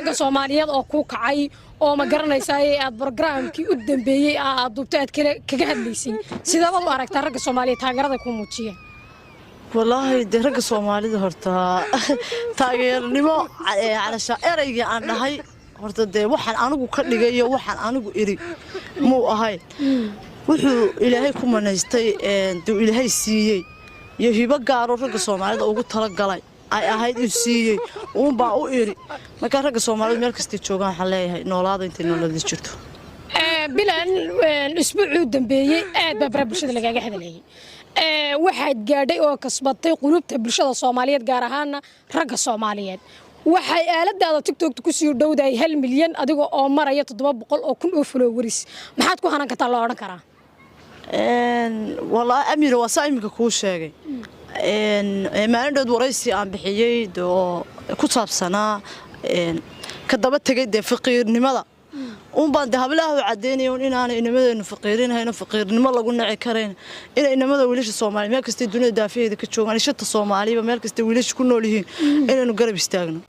Ragga Soomaaliyeed oo kuu kacay oo, ma garanaysaa, aad programkii u dambeeyey aad duubtay aad kaga hadlaysay, sideebaad u aragtaa ragga Soomaaliyeed taageerada kuu muujiyeen? Wallaahi dee, ragga Soomaalida horta taageernimo calasha eraygii aan dhahay horta dee waxaan anigu ka dhigayo, waxaan anigu iri muu ahayn. Wuxuu Ilaahay ku manaystay dee Ilaahay siiyey iyo hibo gaaroo ragga Soomaalida ugu talagalay ay ahayd uu siiyey uunbaa u iri. Markaa ragga Soomaalida meel kastay joogaan waxaan leeyahay, noolaada intay noolada jirto. Bilan, isbuucii u dambeeyey aad baa baraha bulshada lagaaga hadlayay. Waxaad gaadhay oo kasbatay qulubta bulshada Soomaaliyeed, gaar ahaana ragga Soomaaliyeed. Waxay aaladaada TikTokta kusii dhowdahay 1 milyan, adiga oo maraya 700,000 oo followers. Maxaad ku hanan kartaa loo odhan karaa? Wallaahi Amira, waa saa iminka kuu sheegay. Maalin dhood waraysi aan bixiyey oo ku saabsanaa ka daba tegay dee faqiirnimada uunbaan dee hablaha u caddaynaya un inaanay inamadeennu faqiirinahayno, faqiirnimo lagu naci karayn, inay inamada wiilasha Soomaaliya meel kastay dunida daafaheeda ka joogaan, shanta Soomaaliba meel kastay wiilasha ku nool yihiin, inaynu garab istaagno.